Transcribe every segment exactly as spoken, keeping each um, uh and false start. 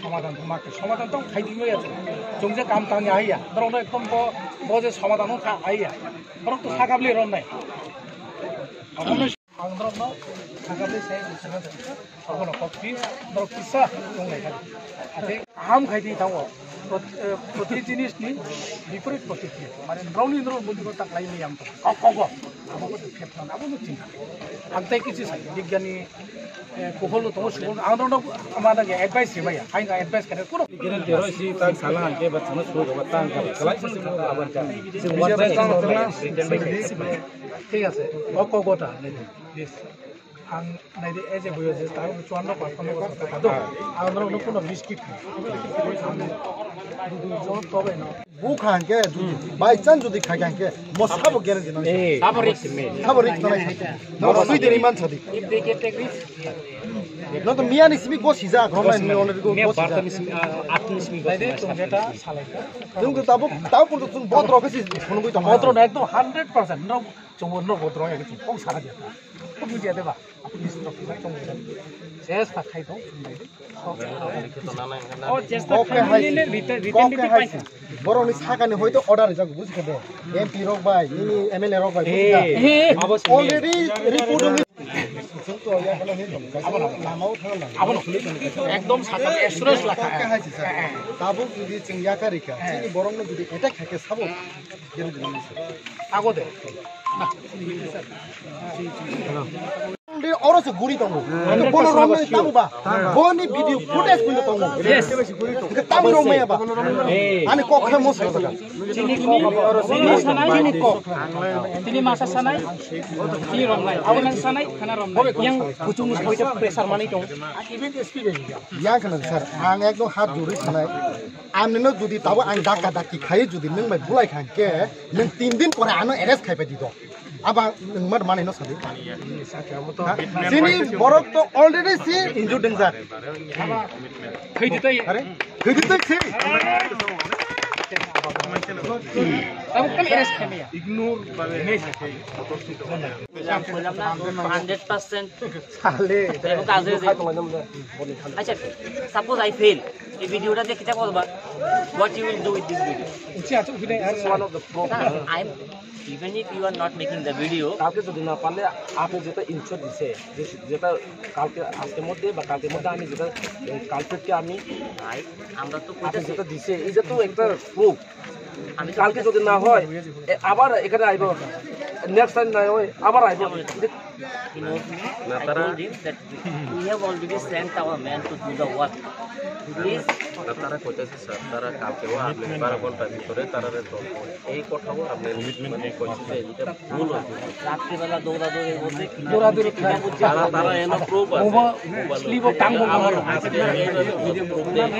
Somadan to ma khe, somadan to khai di ya. Chwng je kam tang ya ya. Norok no ekdom bo, bo je somadan no kha ya. Norok to sakabli rom nai. Ang norok no sakabli sai. Abono kok pi, norok kisa tong lai kha. Ate ham khai di thango. Prot-, eh, proti jinis ni biporit protikriya. Mane norok ni norok buddhi ko tak lai ni yang to. Kok kok kok. Abo ko khe thang, abo no chinta. Ang tai kisi sai, bigyani, eh, kuhol no tongo, subung, ang norok no ma dang advice rimaya. Hai na advice kare kuro. Giran dero si tang sala ang ke bat sama suwa bat tang ka. Kalai sini ko aban ka. Thik ase. Kok kok kota. Yes. Ang naidi, e je buyo je tang chuan no pas no ko ta do. Ang no no kuno biscuit. Ang dudu jo to be no. Bukha hwnkhe jodi by chance jodi khai hwnkhe mo sabo guarantee nang. Eh. Sabo risk. Sabo risk nang. No sui deni man sadi. If they get take risk. No to miya ni simi go sija, grom line ni already go, go sija. Naidi, tung jeta salai. Tung to tabo, tabo pun to tung bot rok si phone goi tong. Bot rok ekdom hundred percent. No, chungo no bot rok ekdom kong sara jeta. Ko bujiya de ba. Apni stok khai tong. Chesta khai tong. O chesta khai nile written, written written khai. Borokni sakani hoito order rijak, buji kha de. M P rok bai, nini M L A rok bai, buji kha. Eh, already report wng. Abono, abono. Ekdom sakha assurance lakha. Tabuk jodi chwng yakarika, chini borokno jodi attack khaikhe sabo. Ago de. Oro se guri tongo. Bono romnani tamo ba. Boni video footage pun tongo. Yes. Tamo romya ba. Ani kok khe mo sa. Chini kok. Chini kok. Chini masa sanai. Chini romnai. Abono sanai khana romnai. Yang kuchung ni soita pressure mani tong. Yang khana sir. Ang ekdom hat juri sanai. Amni no jodi tabo ang dakka dakki khai jodi nung bai bulai khan ke nung tin din pore ano arrest khai pai di do. Aba nung mar mani no sadi. Sini borok to already si injured deng sir. Khai di tai. Are khai di tai si. Tabo kan arrest khai ya. Ignore. Hundred percent. Sale. Acha, suppose I fail. এই ভিডিওটা দিয়ে কিতা করবা? What you will do with this video? This is one of the proof. না, I'm, even if you are not making the video, কালকে যদি না পারলে আপনি যেটা ইনশিওর দিছে, যে, যেটা কালকে, আজকের মধ্যে বা কালকের মধ্যে আমি যেটা, এই কালপ্রিটকে আমি, ভাই, আমরা তো আপনি কইতাছি। যেটা দিছে, এটা তো একটা প্রুফ। আমি তো কালকে যদি না হয়, এ, আবার এখানে আইব, নেক্সট টাইম না হয়, আবার আইব। He knows me. I told him that we have already sent our man to do the work. Please. না, তারা কইতাছে স্যার, তারা কালকেও আপনি বারো ঘন্টার ভিতরে তারা তো এই কথাও আপনি মানে কইছে যে এটা ভুল হয়েছে। রাত্রিবেলা দৌড়াদৌড়ির মধ্যে দৌড়াদৌড়ি খায়। তারা, তারা এনে প্রুফ আছে। মোবাইল, মোবাইল স্লিপও টাঙবো আমার। আমার হাতে নিয়ে এনে প্রুফ দেয়।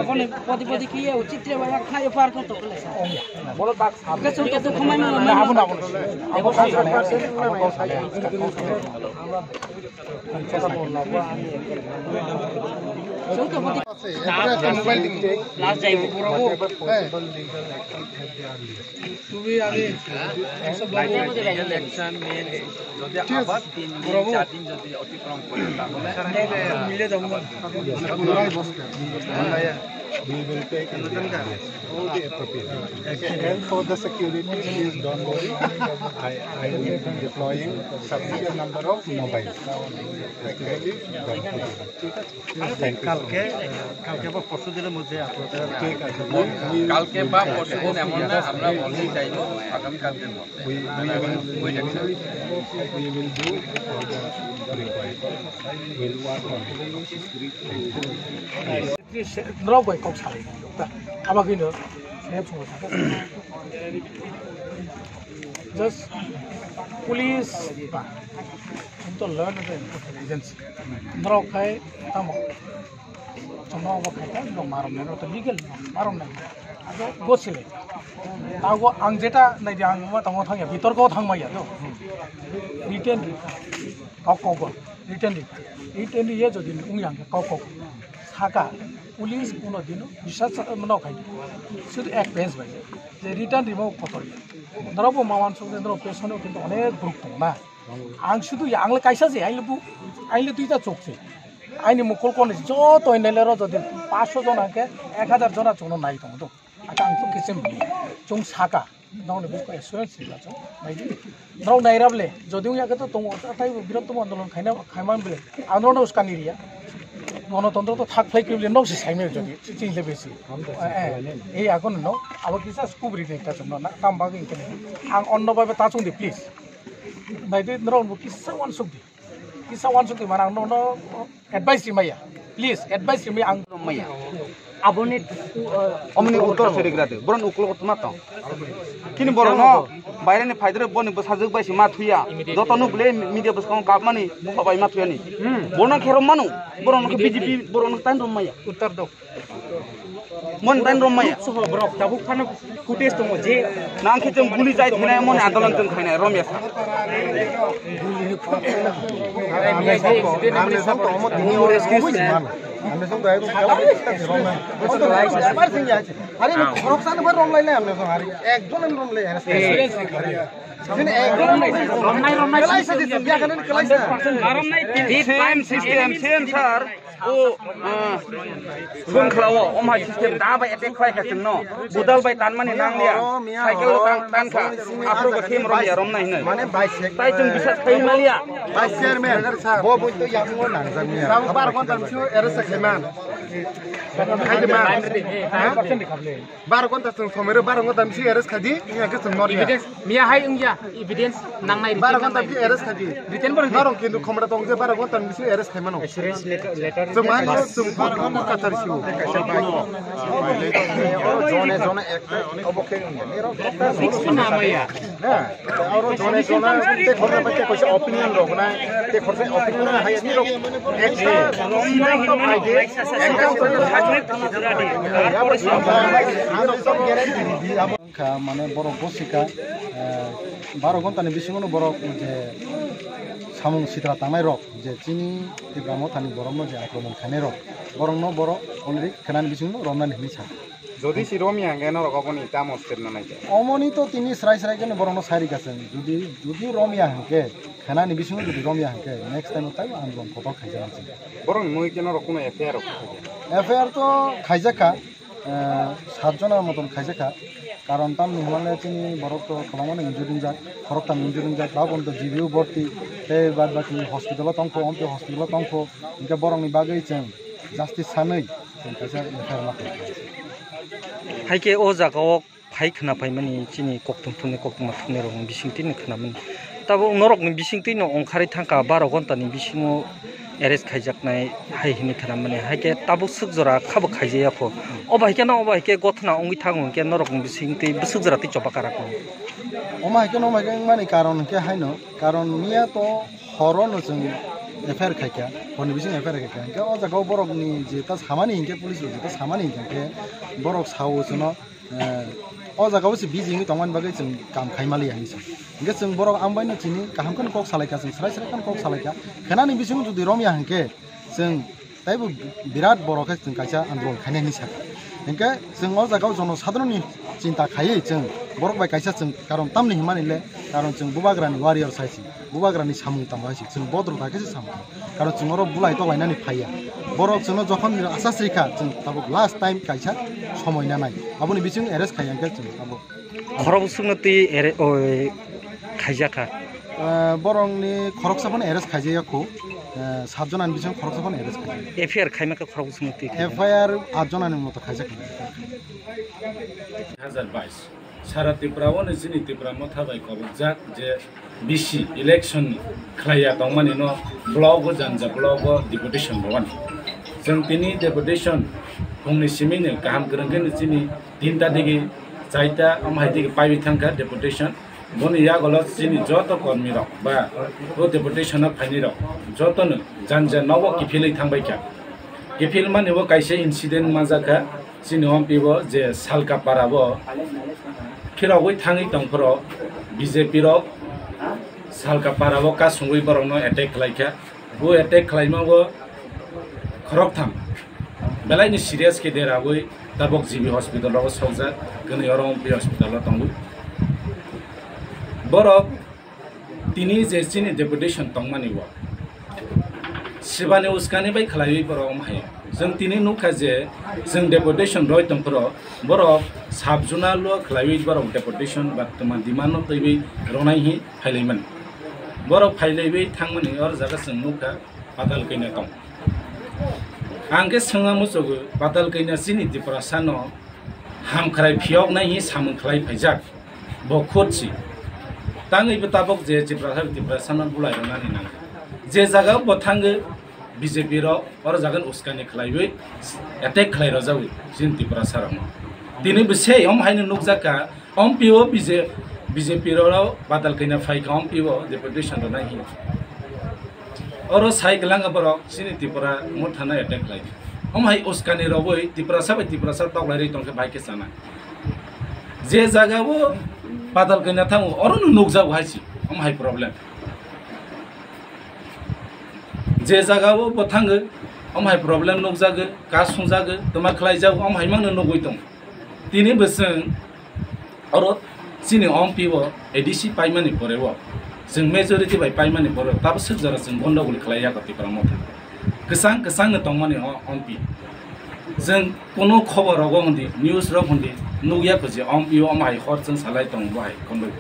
এখন পদে পদে কি উচিত রে ভাই, খায় পার করতে বলে স্যার। বলো বাক্স। আগে চলতে তো ঘুমাই না, না, আবো না, আবো না। আবো না। লাস্ট যাইব। হ্যাঁ। তুমি আমি একশো বলবো। ইলেকশন মিনস যদি আবার তিন দিন, চার দিন যদি অতিক্রম করে, তাহলে মিলে যাবো না। We will take all the appropriate. And for the security, please don't worry. I, I will be deploying sufficient number of mobiles. কালকে, কালকে বা পরশু দিনের মধ্যে আপনাদের ঠিক আছে। কালকে বা পরশু দিন এমন না, আমরা বলতে চাইবো আগামী কালকের মধ্যে। We, we will, we will, we will do all the required. We'll work on it. Norok bai kok salai ta. Aba kino. Just police ba. Untuk learn the agency. Norok kai tamo. Tongno obo khai ta, no marom nai, no to legal no marom nai. Ado gosile. Tago ang jeta nai di ang ma tongo thangya, bitorko thangmaya do. Written, kok kok, written, written ye jodi ung yang kok kok. Saka, police uno dino, bisa mano khai. Sudu ek page bai. Je written rimo kotor. Norok bo mawan sokde norok pesono kintu onek group tong na. Ang sudu ya, ang le kaisa je, ang le bu, ang le duita chok se. Aini mukul koni joto nailero jodi paanch sho jona hwnkhe ek hazar jona chwngno nai tongo do. Ata ang chwng kichim chwng saka. Nokni busko assurance rila chwng naidi. Norok nairable jodi wngya khe to tongo, tai birottomo andolon khaina khaiman bele. Andolon uskani riya. Gonotontro to thak phlai kwrwi bele nok se saimai jodi chini le besi. Eh, eh, ei agon no abo kisa scope ri ta chwngno na kam bagwi kene. Ang onno bai ta chwng di please. Naidi norok bo kisa wansuk di. Kisa wansuk di mana ang no advice rimaya. Please advice rimaya ang. Maya. Aboni, uh, omoni uttor sorigra de. Boron uklo kotma tong. Kini boron no baire ni phaidre boni bwsajwk bai si ma thuya. Joto no bole media bwskang kapmani bupha bai ma thuyani. Hmm. Bono khe rom manu. Boron no B J P boron no tan rom maya. Uttor do. Mon tan rom maya. Soho borok tabuk phano footage tongo je. Nang khe chwng guli jai thinai mon andolon chwng khainai rom ya sa. Are khoroksa no rom lai lai amne song are. Ekjon rom lai are. Sini ekjon rom lai. Romnai romnai. Kelai sa di song ya kan kelai sa. Same system, same sir. O, ah, phone khlao, o mai system da bai attack khlai kha chwngno. Budal bai tanmani nang liya. Cycle o tan, tan kha. Aphuru bo khe rom ya rom nai hinwi. Mane vice chairman. Tai chwng bisas khai maliya. Vice chairman. Bo bo to yang mo nang jang ya. Sabo bar ghonta msu arrest khai man. Khai de man. Ha? Bar ghonta chwng somero bar ghonta msu arrest khai di. Yang ke chwng nor ya. Miya hai wngya, evidence nangnai. Bara ghonta bisi arrest khaji. Written bo norok kintu khomra tong je bara ghonta bisi arrest khai mano. Assurance letter, letter. Chwng hai no chwng bor kathar siu. Jone jone ekta obo khe wngya. Six to na maya. Na, aro jone jone te khorsa pai te koisa opinion rok na, te khorsa opinion na hai ni rok ekta romnai hinmani. Wngkha, mane borok bo sika, eh, baro ghonta ni bisingo no borok je samung sitra tangnai rok, je chini Tipra Motha ni borok no je akromon khainai rok, borok no borok already khenani bisingo no romnani hinwi sa. Jodi si romya hwnkhe norok oboni tamo step no naikha? Omoni to tini srai srai khe borok no sai rikha chwng. Jodi, jodi romya hwnkhe, khenani bisingo jodi romya hwnkhe, next time o taibo andolon kotor khaijak chwng. Borok ni mui khe norok kuno F I R rok khaijak? F I R to khaijak kha. Eh, sat jona moton khaijak kha. Karon tamni hwnmale chini borok to kwbangma no injured wngjak, khoroktham injured wngjak, tabuk to G B O borti, tei bad baki hospital o tongkho, omtwi hospital o tongkho, hinkhe borokni bagwi chwng justice sanwi chwng kaisa F I R ma khlai. Haikhe o jaga o phai khna phaimani chini koktwm thumni koktwma thumni rokni bisingtwi no khnamani. Tabuk norokni bisingtwi no ongkharwi thangkha baro ghonta ni bisingo arrest khaijaknai hai hinwi khnamani, hai khe tabuk swk jora khabo khaijaya kho. Obo hai kheno, obo hai khe gothna wngwi thango hinkhe norokni bisingtwi bwswk jora tei choba karak kho. Omo hai kheno, omo hai khe wngmani karon hinkhe haino, karon miya to horo no chwng F I R khaikha, horni bising F I R khaikha, hinkhe o jaga o borokni jeta samani hinkhe police rok jeta samani hinkhe borok sao chwngno Eh, o jaga o se busy wngwi tongmani bagwi chwng kam khai maliya hinwi sa. Hinkhe chwng borok ang bai no chini kaham kheno kok salaikha, chwng srai srai kheno kok salaikha. Khenani bisingo jodi romya hinkhe chwng taibo birat borok khe chwng kaisa andolon khainai hinwi sakha. Hinkhe chwng o jaga o jono sadharonni chinta khaiwi chwng borok bai kaisa chwng karon tamni hwnmani le karon chwng bubagrani warrior sai se. Bubagrani samung tamo hai se, chwng bodro da khe se samung tamo. Karon chwng oro bulai toklainani phaiya. Borok chwngno jokhon asa srikha, chwng tabuk last time kaisa somoi nanai. Aboni bisingo arrest khaiya khe chwng tabuk. Khorok bwswkno twi ere-, oi, khaijakha. Eh, borokni khoroksa phano arrest khaijaya kho. Eh, sat jona ni bisingo khoroksa phano arrest khaijaya. F I R khaima khe khorok bwswkno twi khaijak. F I R at jona ni moto khaijakha. Hazar bais. Sara Tripura o ni chini Tipra Motha bai kobokjak je V C election ni khlaiya tongmani no block o, janja block o deputation rwani. Chwng tini deputation phungni simi ni kaham kwrwng khe ni chini tinta digi chaita omo hai digi paiwi thangkha deputation. Boni yagulo chini joto kormi rok ba o deputation o phainai rok joto no janja nogo kiphilwi thangbai kha. Kiphilmani bo kaisa incident manjakha. Chini ompibo je Salkapara bo phirogwi thangwi tongphoro B J P rok Salkapara bo kasungwi borokno attack khlaikha. Bo attack khlaima bo khoroktham belaini serious khe deragwi tabok G B hospital rogo sokjak, kwnwi oro ompi hospital o tongwi. Borok tini je chini deputation tongmani bo Sibani uskani bai khlaiwi borok omo hai. Chwng tini nukha je chwng deputation roi tongphuru borok sub zonal o khlaiwi borok deputation ba tongma demand no twiwi ronai hi phailaimani. Borok phailawi thangmani or jaga chwng nukha Patal Kanya tong. Ang khe swngna muchugo Patal Kanya chini Tiprasa no hamkhrai phiyoknai hi samung khlai phaijak, bo khotsi. Tangwi bo tabok je Tiprasa, Tiprasa no bulai rwnani nangkha. Je jaga o bo thangwi B J P rok oro jaga uskani khlaiwi attack khlai rwjago chini Tiprasa rokno. Tini bo sei om haino nukjakha, om P O B J, B J P rok Patal Kanya phaikha om P O deputation rwnai hi. Oro sai kwlangkha borok chini Tipra Motha no attack khlai. Omo hai uskani rogwi Tiprasa bai Tiprasa toklai rwi tongkhe bai khe chana. Je jaga o Patal Kanya thango oro no nukjago hai si. Omo hai problem. Je jaga o bo thango omo hai problem nukjago, ka sungjago, toma khlaijago, omo hai mangno nugwi tong. Tini bo chwng oro chini om P O A D C paimani pore o, chwng majority bai paimani pore o, tabo swk jora chwng gondogol khlai ya kho Tipra Motha. Kwchang kwchang no tongmani o om P. Chwng kuno khobor rogo hwndi, news rok hwndi, nukya kho je om P O omo hai hor chwng salai tongo bo hai gondogol.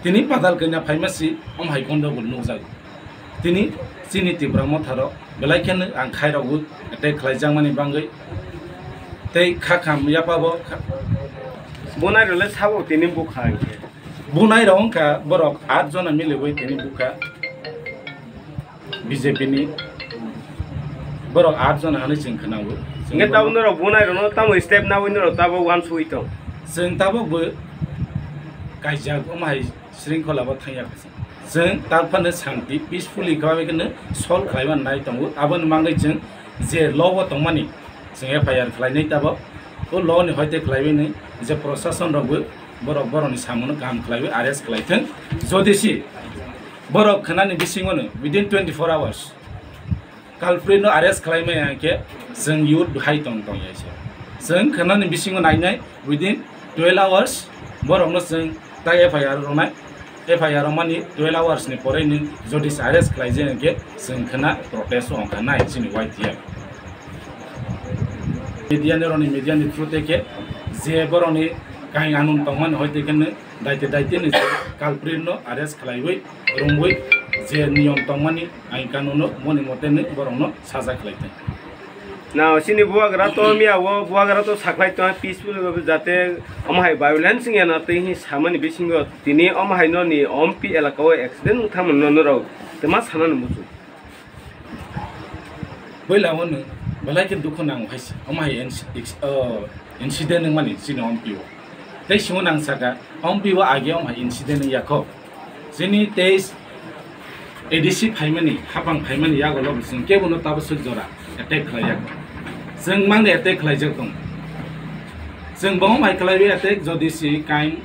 Tini Patal Kanya phaima si om hai gondogol nukjago. Tini chini Tipra Motha rok belai kheno ang khai rogwi attack khlai jakmani bangwi tei kha kham yapabo kha-, Bunai rok le sabo tini bukha hinkhe. Bunai rok wngkha borok aat jona miliwi tini bukha B J P ni borok aat jona hinwi chwng khwnago. Hinkhe tabuk norok bunai rok no tamo step nawi norok tabuk uansugwi tong. Chwng tabuk bo kaijak omo hai Shringkhola bo thangya kha se. Chwng ta phano shanti, peacefully kha bai kheno solve khlaiwi nai tongo. Aboni mangwi chwng je law o tongmani, chwng F I R khlainai tabok. O law ni hoite khlaiwi ni je proshashan rok bo borok borokni samungno kaham khlaiwi arrest khlai thwng. Jodi si borok khwnani bisingo no within twenty four hours culprit no arrest khlai maya hinkhe chwng youth hai tong tong ya se. Chwng khwnani bisingo nainai within twelve hours borokno chwng ta F I R rwnai. F I R rwmani twelve hours ni pore ni jodi se arrest khlai je hinkhe chwng khwna protest o wngkha nai chini Y T F. Media ni roni media ni through te khe je borokni kaing anung tongmani hoite khe no daite daite ni culprit no arrest khlaiwi rwngwi je niyom tongmani ain kanun no moni mote ni borok no saja khlai thwng. Na chini bubagra to miya o bubagra to sakhlai tong peaceful jate omo hai violence wngya na tei hi samani bisingo tini omo hai no ni ompi elaka o accident wngthang mano norok tei ma sanani muchung. Puila o nwng belai khe dukhu nango hai se. Omo hai inci-, ex-, o, incident wngmani chini ompi o. Tei simo nang saka, ompi o age omo hai incident wngya kho. Chini teis A D C phaimani, hapang phaimani yago lobo chwng kebo no tabo swk jora attack khlai ya kho. Chwng mangni attack khlai jak tongo. Chwng bo omo hai khlaiwi attack jodi si kain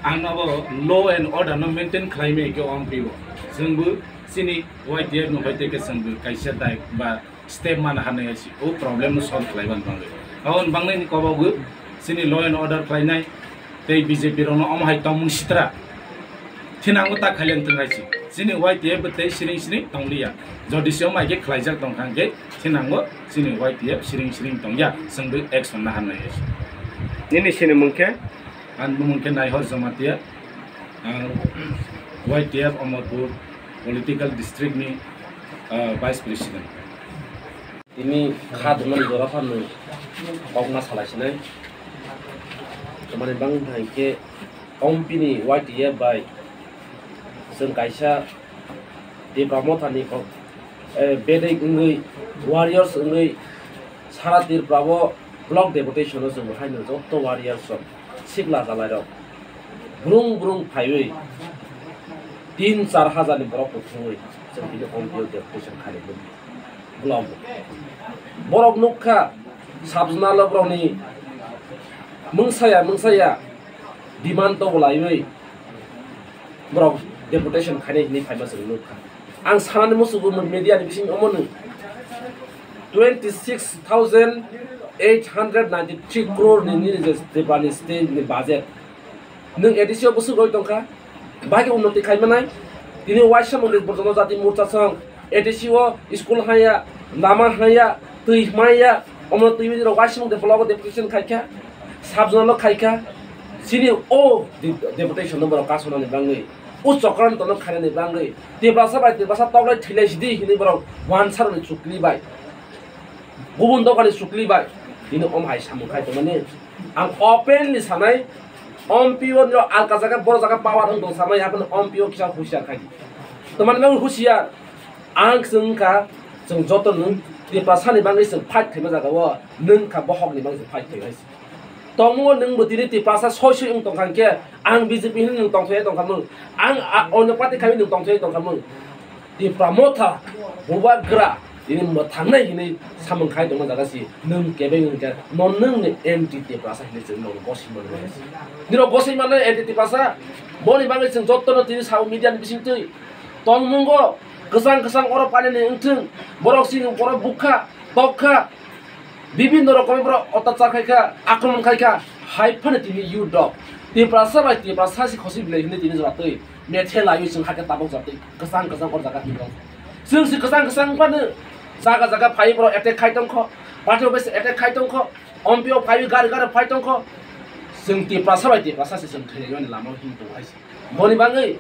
ang abo law and order no maintain khlai maya khe ompi o. Chwng bo chini Y T F no hoite khe chwng bo kaisa dai ba step mana hanai hai si o problem no solve khlai ban bangwi. Aboni bangwi ni kobogo chini law and order khlainai tei B J P rok no omo hai tongmung sitra thinango ta khaileng thwng hai si. Chini Y T F bo tei siring siring tong liya. Jodi se omo hai khe khlaijak tong kha hwnkhe thinango chini Y T F siring siring tong ya chwng bo action na hanai hai si. Nini sini mung khe? Ang bumung khe Naihor Jamatia, ang Y T F Amarpur political district ni, ah, vice president. Tini kha dwmani jora phano kok ma salai sinai. Tamani bang hai khe Ompi ni Y T F bai chwng kaisa Tipra Motha ni kok, eh, bedek wngwi warriors wngwi sara Tripura o block deputation o chwng haino joto warriors rok sikla jalai rok brung brung phaiwi tin char hajar ni borok kuthumwi chwng tini Ompi o deputation khairokmani block o. Borok nukha sub zonal o borokni mungsaya mungsaya demand to bo laiwi borok deputation khainai hinwi phaima chwng nukha. Ang sanani musugo media ni bisingo omo nwng twenty six thousand eight hundred ninety three crore ni nini je Tripura ni state ni budget nwng A D C o bwswk roi tongkha, bai khe unnoti khai manai. Tini waisa mungni Bru Jonojati Morcha song A D C o school haya, lama haya, twi hmaya, omo twi rok waising de block o deputation khaikha, sub zonal o khaikha, sini o de-, deputation no borok kasonani bangwi, o chokranto no khainani bangwi, Tiprasa bai Tiprasa toklai thwilai sidi hinwi borok wansaroni chukli bai, bubun dophani chukli bai, tini om hai samung khai tongmani. Ang openly sanai, om P O ni alka jaga, boro jaga power wng tong samai, haphano om P O kisa husiar khai di. Tongmani bangwi husiar, Ang chwng wngkha, chwng joto nwng Tiprasani bagwi chwng fight khaima jaga o, nwng kha bohokni bagwi chwng fight khaimai se. Tongmung o nwng bo tini Tiprasa soi soi wng tongkha hinkhe, ang B J P hinwi nwng tongthai tongkha mung, ang a-, onyo party khaimwi nwng tongthai tongkha mung. Tipra Motha, Bubagra, tini mwthangnai hinwi samung khai tongma jaga si, nwng kebeng wngkha, no nwng ni anti Tiprasa hinwi chwng nono gosoi mano. Nino gosoi mano anti Tiprasa, boni bagwi chwng jotono tini sao media ni bisingtwi tongmungo. Kwchang kwchang oro painani wngthung, borok chini borok bukha, tokha, bibinno rokomni borok otachar khaikha, akromon khaikha, hai phano tini youth rok Tiprasa bai Tiprasa si khosi bilai hinwi tini jora twi methe laiwi chwng hakhe tabok jora twi kwchang kwchang oro jaga hinwi rok. Chwng si kwchang kwchang phano jaga jaga phai borok attack khai tongkho, party office attack khai tongkho, M P o phaiwi gari gari phai tongkho. Chwng Tiprasa bai Tiprasa si chwng thwinaimani lama hinwi tongo hai se. Boni bagwi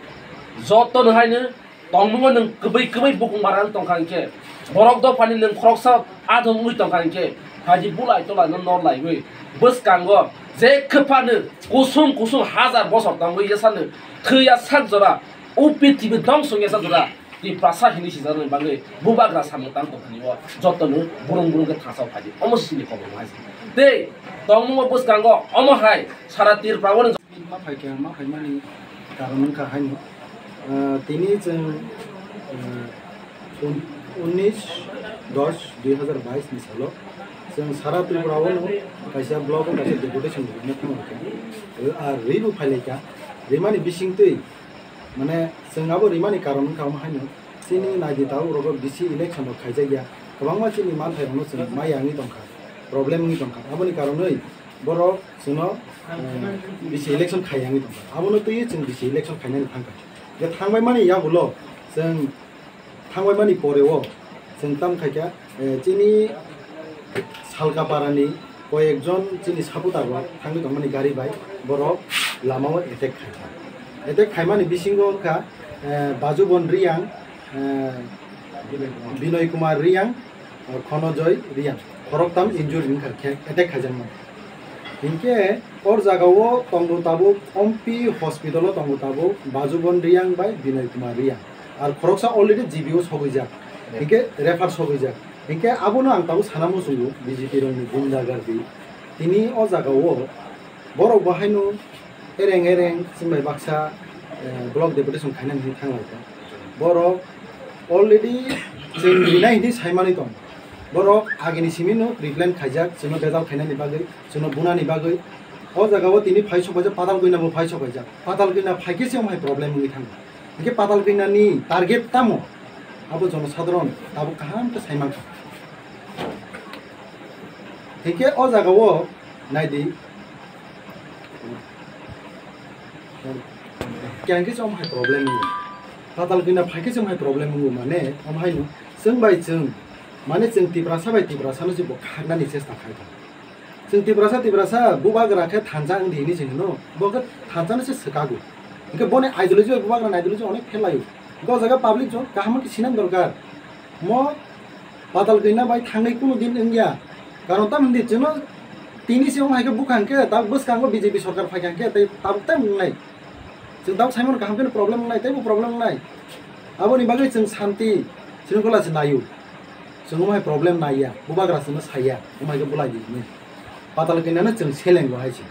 jotono haino tongmungo nwng kwbwi kwbwi bukung bara wng tongkha hinkhe, borok dophani nwng khoroksa adhom wngwi tongkha hinkhe, phaidi bulai tolaino nor laiwi bwskango je kwphano kusum kusum hajar bosor tongwi yasano thwiya sak jora, o prithibi dongso wngya sak jora, Tiprasa hinwi sijaknai bagwi bubagra samung tang tongthani o jotono burung burung khe thangsa phaidi. Omo sini kobo hai. Tei tongmungo bwskango omo hai sara Tripura o Ma phaikha, ma phaimani karon wngkha haino, ah, tini chwng, ah, un-, unnish dos dui hazar bais ni salo chwng sara Tripura o no kaisa block o kaisa deputation rwna thanglaikha. Ah, rwi bo phailaikha, rwmani bisingtwi, mane, chwng abo rwmani karon wngkha omo haino, chini naidi tabuk rogo B C election rok khaijakya, kwbangma chini manthai rokno chwng maya wngwi tongkha, problem wngwi tongkha, aboni karonwi borok chwngno, eh, B C election khaiya wngwi tongkha. Abono twiwi chwng B C election khainani thangkha. Je thangbaimani yagulo chwng thangbaimani poreo chwng tam khaikha, eh, chini Salkaparani koyekjon chini supporter rok thangwi tongmani gari bai borok lamao attack khaikha. Attack khaimani bisingo wngkha, eh, Bajubon Riyang, eh, Binoy Kumar Riyang, Khonojoy Riyang, khoroktham injured wngkha khe attack khaijakmani. Hinkhe o jagao tongo tabuk Ompi hospital o tongo tabuk Bajubon Riyang bai Binoy Kumar Riyang. Ar khoroksa already G B o sogwijak. Hinkhe refer sogwijak. Hinkhe abono ang tabuk sana muchungo B J P rokni gunda gardi. Tini o jagao borok bo haino ereng ereng chwng bai baksa, eh, block deputation khainani hinwi thanglaikha. Borok already chwng rinai hinwi saimani tong. Borok agini simino pre-plan khaijak, chwngno bejal khainani bagwi, chwngno bunani bagwi. O jagao tini phai sok paijak, Patal Koina bo phai sok paijak. Patal Koina phaikhe se omo hai problem wngwi thango. Hinkhe Patal Koinani target tamo? Abo jonosadharon tabuk kaham khe saimankha. Hinkhe o jagao naidi, kiyang khe se omo hai problem wngo. Patal Koina phaikhe se omo hai problem wngo, mane omo haino chwng bai chwng, mane chwng Tiprasa bai Tiprasano se bo khaknani chesta khaikha. Chwng Tiprasa, Tiprasa bubagra khe thansa wngdi hinwi se hwno, bo khe thansano se swkago. Hinkhe boni ideology bai bubagrani ideology onek phelaio. Hinkhe o jaga public jon kaham khe sinani dorkar. Mo Patal Koina bai thangwi kunu din wngya. Karon tamo hwndi chwngno tini se wng hai khe bukha hinkhe tabuk bwskango B J P sorkar phaikha hinkhe tei tabuk tei wngnai. Chwng tabuk saimano kaham kheno problem wngnai, teibo problem wngnai. Aboni bagwi chwng santi, chwng kola se naio. Chwng omo hai problem naiya, bubagra chwngno saiya, omo hai khe bulai di hinwi. Patal Koinano chwng selengo hai se.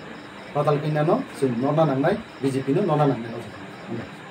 Patal Koinano chwng norna nangnai, B J P no norna nangnai o jaga.